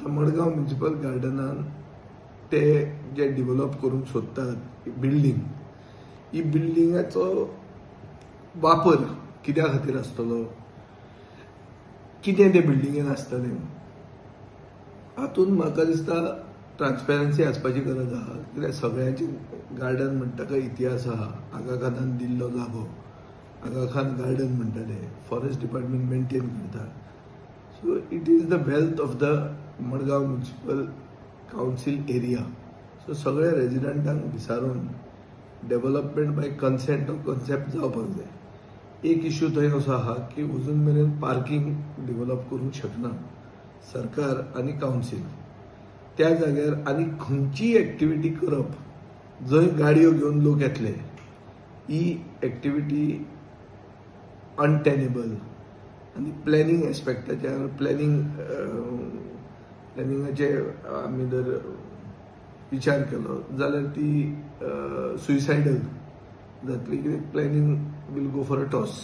आतां मडगांव म्युनिसिपल गार्डनान ते जे डिवलप करूंक सोदतात बिल्डींग, ही बिल्डिंगाचो वापर कित्या खातीर आसतलो, कितें ते बिल्डिंगेन आसतलें, हातूंत म्हाका दिसता ट्रान्सपेरन्सी आसपाची गरज आहा. कित्याक सगळ्यांचे गार्डन म्हणटा ताका इतिहास आहा. आगा खानान दिल्लो जागो आगा खान गार्डन म्हणटाले, फॉरेस्ट डिपार्टमेंट मेंटेन करता. So it is the wealth of the Madgaon Municipal Council area. So सगळ्या रेजिडंटांक विचारून डेव्हलपमेंट बाय कन्सेंट हो कॉन्सेप्ट जावपाक जाय. एक इश्यू थंय असो आहा की अजून मेरेन पार्कींग डेव्हलप करूंक शकना सरकार आनी कावन्सील त्या जाग्यार. आनी खंयचीय एक्टिविटी करप जंय गाडयो घेवन लोक येतले, ही एक्टिविटी अनटेनेबल. आनी प्लॅनिंग एस्पेक्टाचेर, प्लॅनिंगाचे आमी जर विचार केलो जाल्यार ती सुयसायडल जातली, कित्याक planning will go for a toss.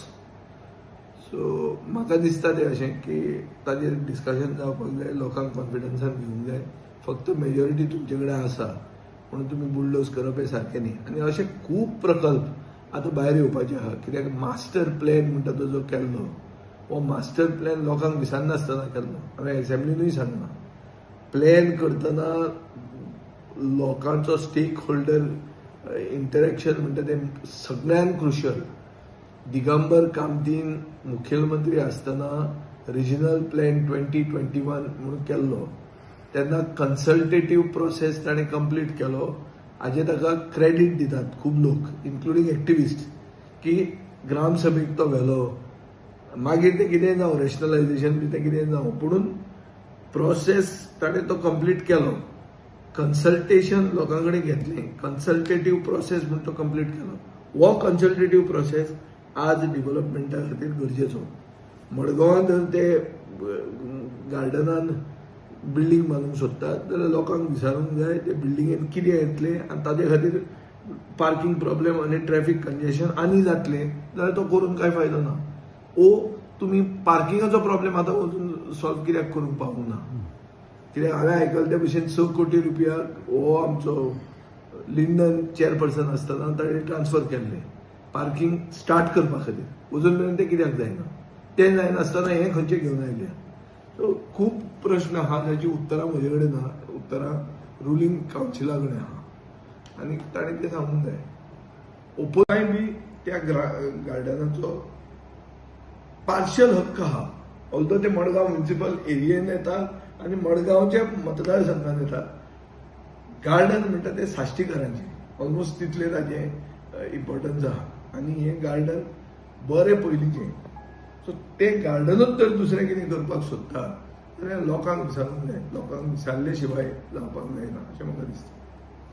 So म्हाका दिसता तें अशें की ताजेर डिस्कशन जावपाक जाय, लोकांक कॉन्फिडन्सान घेवंक जाय. फक्त मेजॉरिटी तुमचे कडेन आसा म्हणून तुमी बुलडोज करप हें सारकें न्ही. आनी अशे खूब प्रकल्प आतां भायर येवपाचे आहा, कित्याक मास्टर प्लॅन म्हणटा तो जो केल्लो, हो मास्टर प्लॅन लोकांक विचारनासतना केल्लो. हांवें एसेंब्लीनूय सांगलां, प्लॅन करतना लोकांचो स्टेक होल्डर इंटरेक्शन म्हणटा तें सगळ्यान क्रुशल. दिगंबर कामतीन मुखेलमंत्री आसतना रिजनल प्लॅन 2021 म्हणून केल्लो, तेन्ना कन्सल्टेटीव प्रोसेस ताणें कंप्लीट केलो. हाजे ताका क्रेडीट दितात खूब लोक, इन्क्लुडींग एक्टिविस्ट, की ग्रामसभेक तो व्हेलो. मागीर तें कितेंय जावं, रॅशनलायझेशन बी तें कितेंय जावं, पुणून प्रोसेस ताणें तो कंप्लीट केलो. कन्सल्टेशन लोकां कडेन घेतलें, कन्सल्टेटीव प्रोसेस म्हूण तो कंप्लीट केलो. हो कन्सल्टेटीव प्रोसेस आज डिव्हलपमेंटा खातीर गरजेचो. मडगांवां जर ते गार्डनान बिल्डींग बांदूंक सोदतात जाल्यार लोकांक विचारूंक जाय ते बिल्डिंगेन कितें येतलें आनी ताजे खातीर पार्कींग प्रॉब्लेम आनी ट्रॅफीक कंजेशन आनी जातलें जाल्यार तो करून कांय फायदो ना. ओ तुमी पार्किंगाचो प्रॉब्लेम आतां वचून सॉल्व कित्याक करूंक पावूंक ना? कित्याक हांवें आयकलें ते भशेन 6 कोटी रुपया हो आमचो लिंडन चेअरपर्सन आसतना ताणें ट्रान्सफर केल्ले पार्कींग स्टार्ट करपा खातीर. अजून मेरेन तें कित्याक जायना? तें जायनासतना हें खंयचें घेवन आयल्या? सो खूब प्रश्न आहा जाची उत्तरां म्हजे कडेन ना. उत्तरां रुलींग कावन्सिला कडेन आहा आनी ताणें तें सांगूंक जाय. ओपोय बी त्या गार्डनाचो पार्शल हक्क आहा, ऑल्दो ते मडगांव म्युनिसिपल एरियेन येता आनी मडगांवच्या मतदारसंघान येता. गार्डन म्हणटा ते साश्टीकारांचे, ऑलमोस्ट तितलें ताजें इम्पॉर्टन्स आहा. आनी हें गार्डन बरें पयलींचें. सो तें गार्डनूच जर दुसरें कितें करपाक सोदता जाल्यार लोकांक विचारूंक जाय. लोकांक विचारले शिवाय जावपाक जायना अशें म्हाका दिसता.